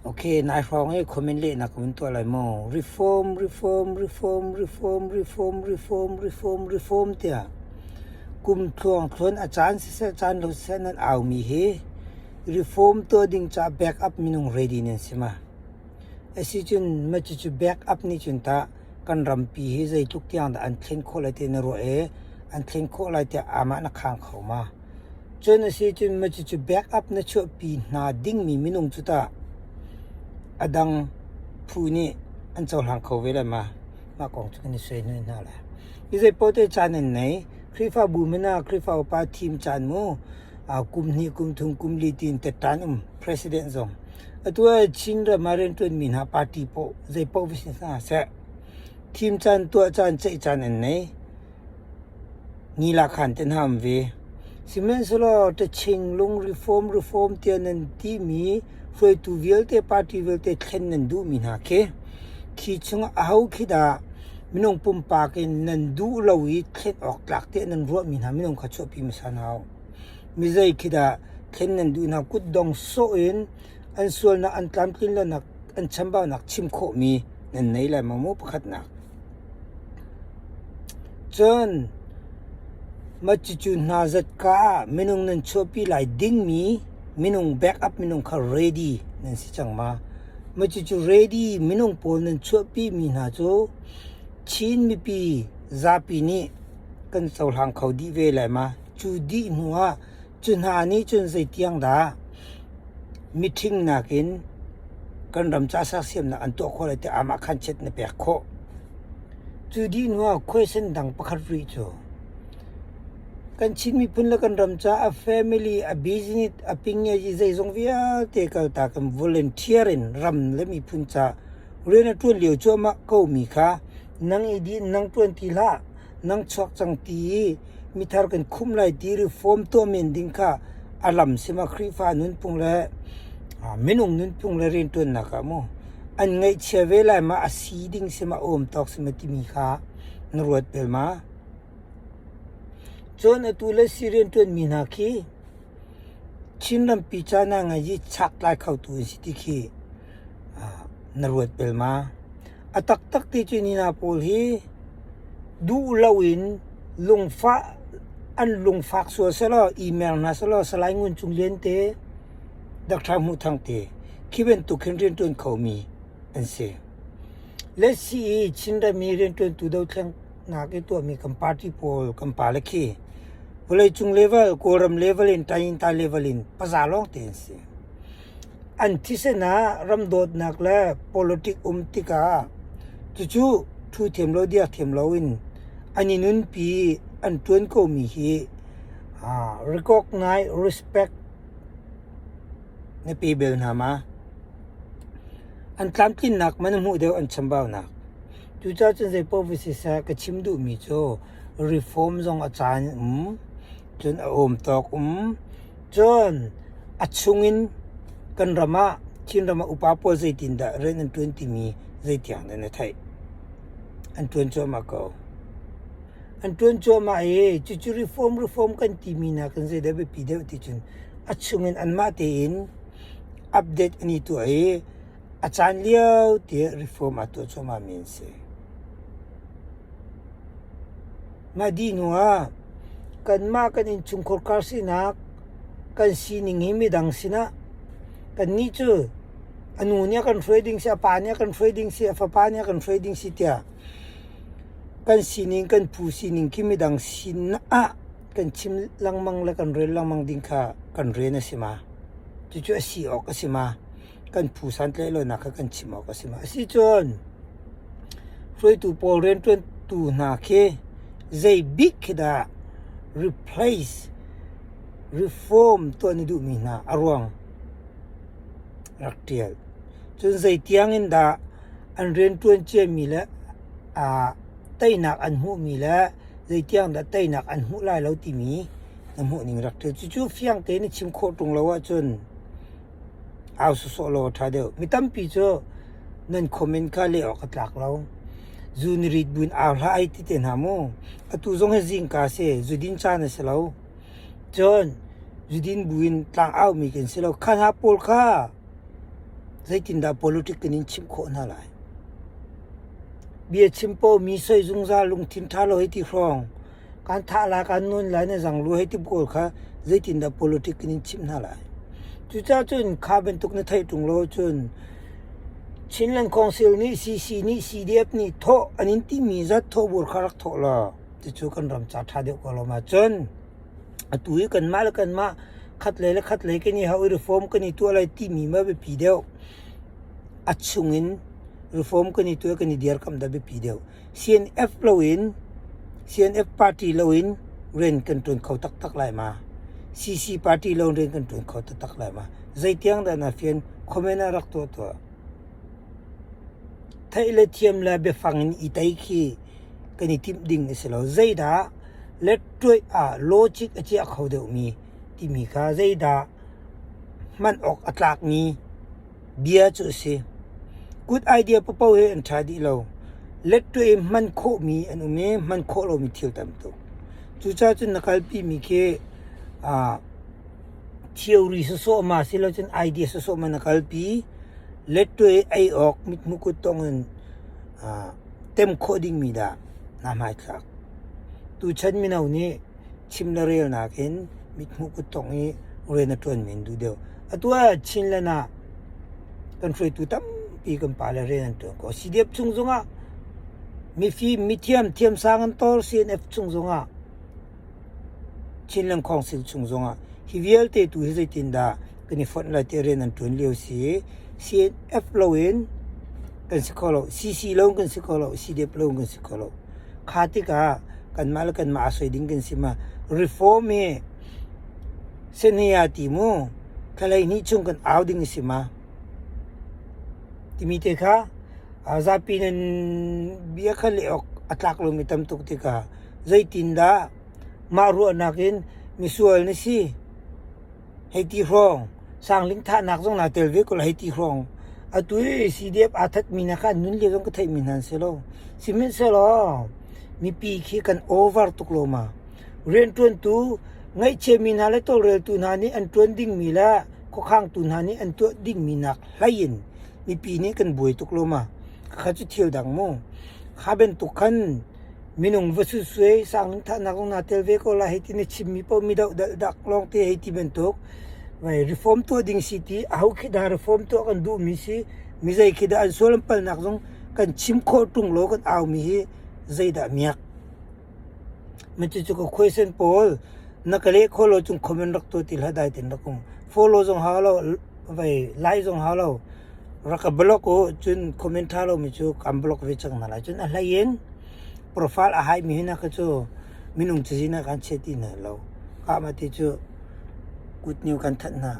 Ok, nai hrawng i comment lehnak ka vun tuah lai mu. Reform, reform, reform, reform, reform, reform, reform, reform tiah kum thluang thluan a caan siseh caan lo siseh nan aumi hi reform tuah ding ca back up minung ready nan si ma? Asicun mah cucu back up nih cun tah kan rampi hi zeitluk tiang dah an thlen khawh lai ti na ruah i an thlen khawh lai tiah amah na khang kho ma? Cun a si cun mah cucu backup na chuahpi hna dingmi minung cu tah a dang phu nih an cohlang kho ve lai ma? Mah kong cu kan i suai hnu hna lai. Hi zeipaoh te caan an nei. Khrihfabu hmanh ah Khrihfa upa thim caan mu kum hnih, kum thum, kum li tiin tettan um president zong. Atu ah Chin ram ah rianṭuanmi hna party paoh zeipaoh va si hna seh thim caan, tuah caan, ceih caan an nei. Nila khan te hna um ve. Sihmanhsehlaw Tachinglung reform reform tiah nan timi hruaitu vialte party vialte thlen nan duhmi hna khi khi chungah aho khi dah minung pumpak in nan duh lo i thlen awk tlak tiah nan ruahmi hna minung kha chuahpi hmasa hna u. Mizei khi dah thlen nan duh hna kutdong sawh in an sualnak an tlamtlin lonak an chambaunak chim khawhmi nan nei lai maw mu pakhatnak. Cun mah cucu hna zatka ah minung nan chuahpi lai dingmi minung backup minung kha ready nan si cang ma? Mah cucu ready minung pawl nan chuahpi mi hna cu Chin mipi zapi nih kan cohlang kho dih ve lai ma? Cu dih hnu ah Cu hna nih cun zeitiang dah mithing nakin kan ram ca sersiamnak an tuah khawh lai tiah amah khan chiat na pek khawh. Cu dih hnu ah question dang pakhat rih cu kan Chin miphun le kan ram ca a family, a business, a pingngeji zeizong vialte kaltak in volunteer in ram le miphun ca rian a ṭuan lio cuahmah ko mi kha nang i din nang ṭuan ti hlah nang chuak cang ti i mithar kan khumh lai ti reform tuah men ding kha a lam si ma Khrihfa nunphung le minung nunphung le rianṭuannak ah mu an ngaihchia ve lai ma a si ding si ma a um tawk si ma timi kha na ruat bel ma? Cun atu le si rianṭuanmi hna khi Chin rampi ca na ngai i chaktlai khotu an si ti khi na ruat bel ma? A taktak ti cu ni hna pawl hi duh loin lungfah an lungfak sual selaw email hna selaw Salai Ngun Cung Lian te, Dr. Hmuh Thang te khi bantuk khin rianṭuan khomi an si. Let's see i Chinram i rianṭuantu dothlennak i tuahmi kan party pawl kan pale khi vawleicung level, Kawlram level in Tayinta level in paza lawngte an si. An thisen ah ram dawtnak le politic um tikah cucu thu thiam lo diak thiam loin an i nunpi an ṭuan komi hi recognize respect na pe bel hna ma? An tlamtlinnak man a hmuh deuh an chambaunak. Cucaah cun zeipaoh va siseh ka chim duhmi cu reform zong a caan um, cun a um tawk um, Cun a chungin kan ram ah Chinram ah upa pawl zeitindah rian an ṭuan timi zeitiang dah na theih? An ṭuan cuahmah ko. An ṭuan cuahmah i cucu reform reform kan timi nakin zeidah biapi deuh ti cun a chungin anmah tein update an i tuah i a caan lio te reform aa tuah cuahmahmi an si. Mah dih hnuah kanmah kan innchungkhar kar sinak kan sining hi midang sinah kannih cu a nu nih a kan hruai ding si, a pa nih a kan hruai ding si, a fapa nih a kan hruai ding si tiah kan sining kan phu sining khi midang sinah kan chim lengmang le kan rel lengmang ding kha kan rian a si ma? Cucu a si awk a si ma? Kan phu santlaih lonak kha kan chim awk a si ma? A si cun Hruaitu pawl rianṭuantu hna khi zei bik khi dah replace, reform tuah na duhmi hna a ruang rak ṭial. Cun zeitiang in dah an rianṭuan ciami le aa teinak an hmuhmi le zeitiang dah teinak an hmuh lai lo timi na hmuhning rak ṭial. Cucu fiang tein na chim khawh ṭung lo ahcun Au sawsawh law a ṭha deuh. Mi tampi cu nan comment kha leh awk a tlak lo. Zu na rit buin au hlah ai ti te hna mu. Atu zong hi zingka a si. Zudin caan a si lo. Cun zudin buin tlang aumi kan si lo. Kha hna pawl kha. Zeitindah politic kan in chimh khawh hna lai? Biachim paoh mi soi zungzal lungthin ṭha lo hei ti hrawng, kan thah lai kan nawn lai na zang lu hei ti pawl kha zeitindah politic kan in chimh hna lai? Cucaah cun kha bantuk na theih ṭung lo cun Chinland Council nih CC nih CDF nih thawh an in timi zat thawhbur kha rak thawh law cucu kan ram ca ṭha deuh ko lo ma cun atu hi kanmah le kanmah khatlei le khatlei kan i hau i reform kan i tuah lai timi ma biapi deuh. A chungin reform kan i tuah kan i dirkamh dah biapi deuh. CNF loin CNF party loin rian kan ṭuan kho taktak lai ma? CC party loin rian kan ṭuan kho taktak lai ma? Zeitiang dah na fian? Comment ah rak tuah tuah. Theih le thiam le biafang in i tei khi kan i timh ding a si lo. Zeidah lettuaih ah logic a ciah kho deuhmi timi kha zeidah hman awk a tlakmi bia cu a si. Good idea paoh hi an ṭha dih lo. Lettuaih in hman khawhmi an um i hman khawh lomi thil tam tuk. Cucaah cun na kalpimi khi theory sawsawh ma si lo cun idea sawsawh ma na kalpi. Lettuaih ei awk mithmuh kuttong in tem khawh dingmi dah naa hmaithlak. Tuchan mino nih chim le relnak in mithmuh kuttongh i rian a ṭuanmi an duh deuh. Atu ah Chinland ah kan hruaitu tampi kan pale rian an ṭuan ko. CDF chung zongah mifim, mithiam, thiamsang an tor CNF chung zongah Chinland Council chung zongah hi vialte tu hi zeitindah kan i fonh lai ti rian an ṭuan lio si. CNF loin kan si kho lo, CC lo kan si kho lo, CDF lo kan si kho lo. Kha tikah kanmah le kanmah aa soi ding kan si ma. Reform hi senia ti mu thla hnih chung kan au ding a si ma. Timi te kha zapi nan bia kha leh awk a tlak lomi tam tuk tikah zeitindah mah ruahnak in misual na si hei ti hrawng sangling thahnak zong naa tel ve ko lai hei ti hrawng atu i CDF aa thatmi hna kha an nun lio zong ka theihmi hna an si lo sihmanhsehlaw mipi khi kan over tuk lo ma rianṭuantu ngaihchiami hna le tawlreltu hna nih an ṭuan dingmi le khuakhangtu hna nih an tuah dingmi nak hlei in mipi nih kan buai tuk lo ma kha cu thil dang mu kha bantuk khan Minung va susuai sangling thahnak zong naa tel ve ko lai hei ti na chimmi paoh mi dohdalh dak lawngte hei ti bantuk vai reform tuah ding si ti aho khi dah reform tuah kan duhmi si mi zei khi dah an sual an palnak zong kan chim khawh ṭung lo kan aumi hi zeidah miak ma cucu ka question pawl na ka leh khawh lo cung comment rak tuah ti hlah dai ten rak um follow zong hau lo vai like zong hau lo rak ka block u cun comment ṭha lomi cu kan block ve cang hna lai cun a hlei in profile a haimi hi na kha cu minung cazin ah kan chia ti hna lo. Kah ma ti cu good news kan thanh hna.